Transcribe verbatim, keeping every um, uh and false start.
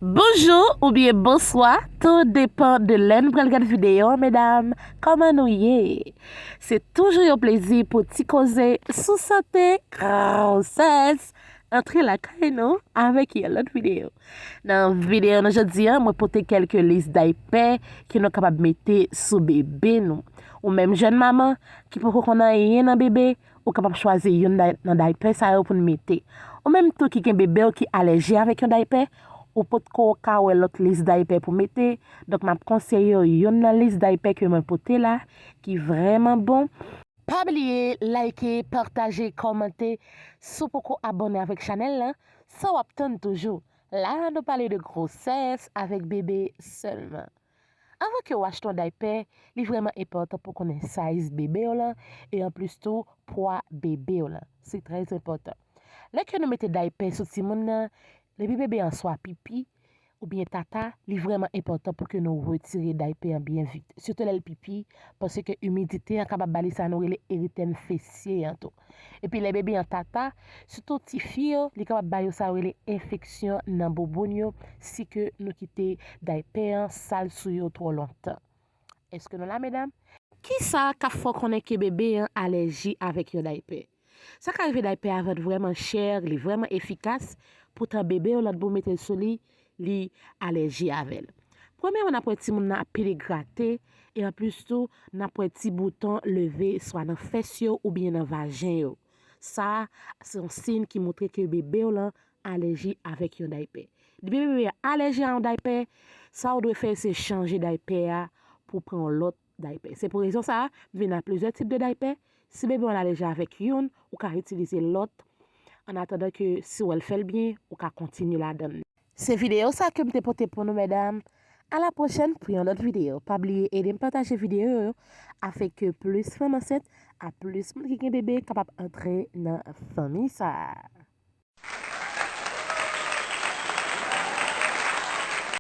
Bonjou oubyen bonswa, tou depan de lè nou pral gad videyo an, medam. Kòman nou ye? Se toujou yon plezi pou ti koze sou sante, gwosès, antre lakay nou avèk yon lòt videyo. Nan videyo nou jodi a, mwen pote kèlke lis daypè ke nou kapab mete sou bebe nou. Ou menm jèn manman ki poko konn anyen nan bebe, ou kapab chwazi youn nan daypè sa yo pou n mete. Ou menm tou ki gen bebe w ki alèji avèk yon daypè, ou potko ka wè lòt lis daypè pou mete. Donk, m ap konseye w youn nan lis daypè ke mwen pote la, ki vrèman bon. Pa bliye like, pataje, kòmante. Si w poko abòne avèk chanèl lan, sa w ap tann toujou? La, nou pale de gwosès avèk bebe sèlman. Anvan ke w achte yon daypè, li vrèman enpòtan pou konnen size bebe w lan, e anplis tou, pwa bebe w lan. Se trè enpòtan. Lè ke nou mete daypè sou timoun nan, depi bebe an swa pipi oubyen tata, li vrèman enpòtan pou ke nou retire daypè an byen vit. Sitou lè l pipi, paske imidite an kapab ba li sa nou rele eritèm fesye an tou. Epi lè bebe an tata, sitou tifi yo, li kapab ba yo sa yo rele enfeksyon nan bouboun yo, si ke nou kite daypè an sal sou yo twò lontan. Èske nou la, medam? Kisa k ap fè w konnen ke bebe an alèji avèk yon daypè? Sa ka rive daypè a vann vrèman chè, li vrèman efikas, poutan bebe w lan pou mete l sou li, li alèji avè l. Premyèman, n ap wè timoun nan ap pile grate, e anplis tou, n ap wè ti bouton leve swa nan fès yo oubyen nan vajen yo. Sa, se yon siy ki montre ke bebe w lan alèji avèk yon daypè. Depi bebe a alèji a yon daypè, sa w dwe fè, se chanje daypè a pou pran yon lòt daypè. Se pou rezon sa a, m vin a plizyè tip de daypè. Si bebe w lan alèji avèk youn, ou ka itilize lòt. An atandan ke si w wè l fè l byen, ou ka kontinye ladan l. Se videyo sa ke m te pote pou nou, medam. A la pwochèn pou yon lòt videyo. Pa bliye ede m pataje videyo yo, afin ke plis fanm ansent, a plis moun ki gen bebe kapab antre nan fanmi sa a.